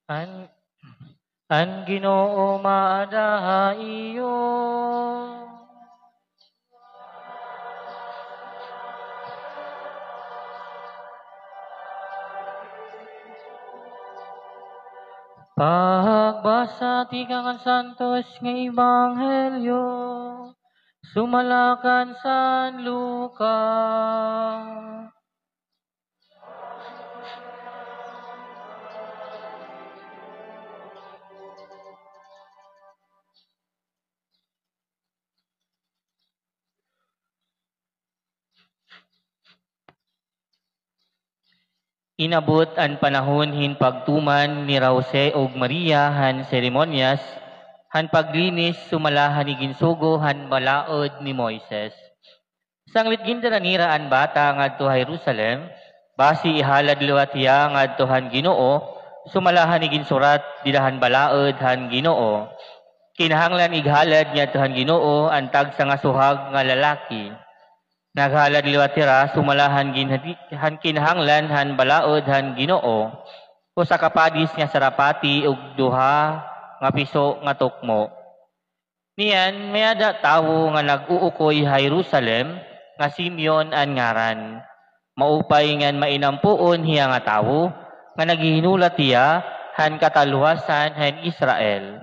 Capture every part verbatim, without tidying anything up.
An, an Ginoo maada ha iyo. Pagbasa tikang han Santos nga Ebanghelyo sumala kan San Lucas. Inabot an panahon hin pagtuman nira Jose ug Maria han seremonyas han paglinis sumala han iginsugo han balaod ni Moises. Sanglit gindara nira an bata ngadto ha Jerusalem, basi ihalad liwat hiya ngadto han Ginoo, sumala han iginsurat dida han balaod han Ginoo. Kinahanglan ighalad ngadto han Ginoo an tagsa nga suhag nga lalaki. Naghalad liwat hira sumala han gin-, han kinahanglan han balaod han Ginoo, usa ka padis nga sarapati ug duha nga piso nga tukmo. Niyan, may-ada tawo nga nag-uukoy ha Jerusalem nga Simeon an ngaran. Maupay ngan mainampoon hiya nga tawo, nga naghihinulat hiya han katalwasan han Israel.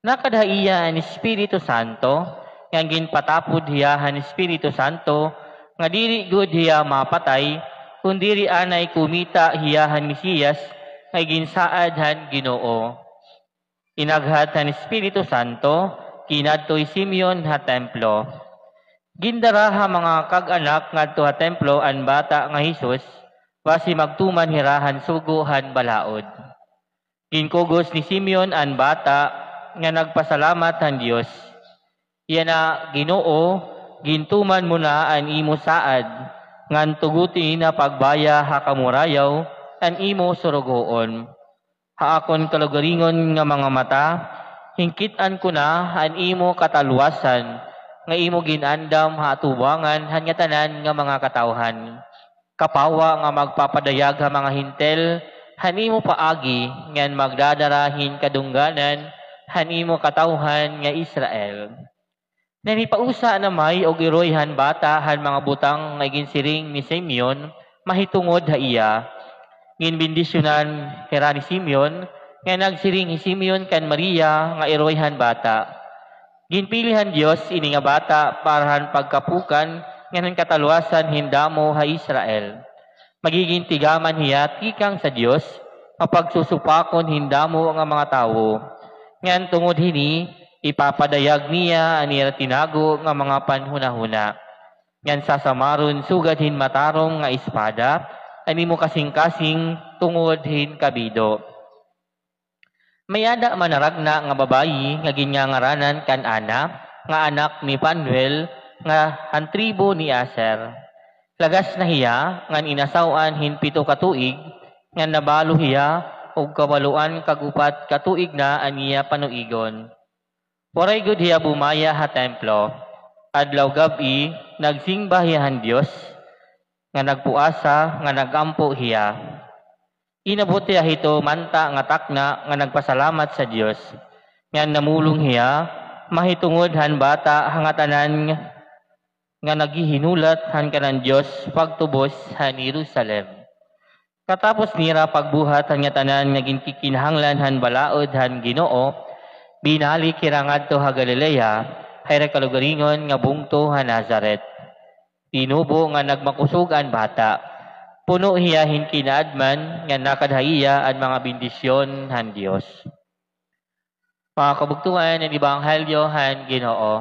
Nakadha ha iya an Espiritu Santo, ngan ginpatapod hiya han Espiritu Santo, nga diri gud hiya mapatay, kon diri anay kumita hiya han Mesiyas nga iginsaad han Ginoo. Inaghat han Espiritu Santo, kinadto hi Simeon ha templo. Gindara ha mga kag-anak ngadto ha templo an bata nga Jesus, basi magtuman hira han sugo han balaod. Ginkugos ni Simeon an bata nga nagpasalamat han Dios. Yana, Ginoo, gintuman mo na an imo saad, ngan tugot ini na pagbaya ha kamurayaw an imo surugoon. Ha akon kalugaringon nga mga mata, hinkit-an ko na an imo katalwasan nga imo gin-andam ha atubangan han ngatanan nga mga katawhan. Kapawa nga magpapadayag ha mga Hentil han imo paagi, ngan magdadara hin kadungganan han imo katawhan nga Israel. Nanipausa na may og iroy han bata han mga butang nga iginsiring ni Simeon mahitungod ha iya. Ginbendisyonan hira ni Simeon, nga nagsiring hi Simeon kan Maria nga iroy han bata. Ginpili han Dios ini nga bata para han pagkapukan ngan han katalwasan hin damo ha Israel. Magigin tigaman hiya tikang sa Dios, nga pagsusupakon hin damo nga mga tawo. Ngan tungod hini, ipapadayag niya an ira tinago nga mga panhunahuna. Ngan sasamaron sugad hin matarong nga espada an imo kasingkasing tungod hin kabido. May-ada manaragna nga babayi nga ginngangaranan kan Ana, nga anak ni Fanuel, nga han tribo ni Aser. Lagas na hiya ngan inasaw-an hin pito ka tuig, ngan nabalo hiya, ug kabaloan kag upat ka tuig na an iya panuigon. Waray gud hiya bumaya ha templo. Adlaw gab-i, nagsimba hiya han Dios, nga nagpuasa, nga nag-ampo hiya. Inabot hiya hito manta nga takna nga nagpasalamat sa Dios. Ngan namulong hiya mahitungod han bata ha ngatanan nga naghihinulat han kanan Dios pagtubos han Jerusalem. Katapos nira pagbuhat han ngatanan nga ginkikinahanglan han balaod han Ginoo, binalik hira ngadto ha Galilea, ha ira kalugaringon nga bungto ha Nazaret. Tinubo nga nagmakusog an bata. Puno hiya hin kinaadman nga nakadha ha iya an mga bendisyon han Dios. Mga kabugtoan, an Ebanghelyo han Ginoo.